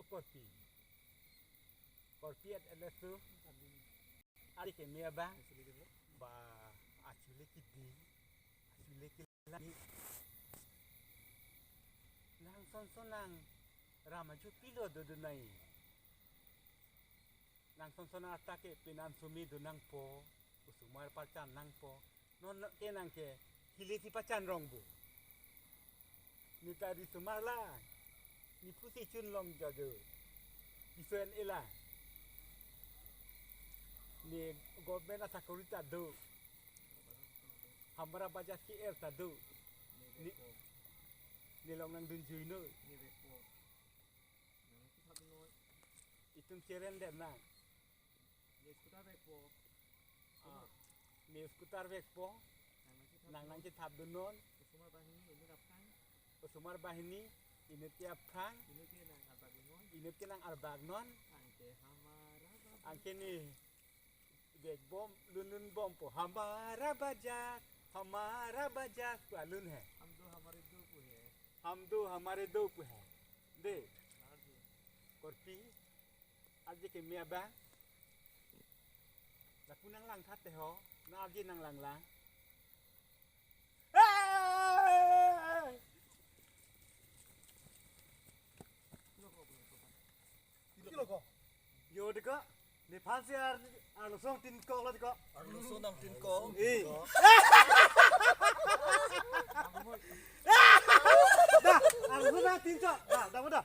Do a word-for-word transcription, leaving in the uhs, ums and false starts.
O korpi. Korpi at elesu. Ari ke me abang. Ba, achule kidi. Achule ki lagi. Nang sonson nang ram ajo pilo dodunai. Nang sonson arta ke penan sumi do nangpo, osomar pachan nangpo. Non ke nang ke hile si pachan rong bo. Neta risomar la. Ne pusi chun long jajo. Iso en ela. Ne government asakori ta do. Hamara bajar ki er ta do. Ne, ne long nangdun jui noi. Itum cheren der nang. Ne scooter vekpo. Ah, ne scooter vekpo. Nang nangchethap dunnon. Osomar banghini inut aphan. Osomar banghini inut ke aphan. Inut ke nang arbak dunnon. Inut ke nang arbak non. Anke hamara ba. Anke ne vekbom, lunlun bompo. Hamara bajar, hamara bajar pu alun hai. हम दो हमारे दो को है. हम दो हमारे दो को है. De. Korpi. Arje ke me abang. Lapu nang langtha te ho. Na arje nang langlang. Hey! Kilo ko. Yo de ko. Nephan si ar, arloso nangtin kok lo de ko. Arloso nangtin kok. Eh. Da, arloso nangtin kok. Da, da, da.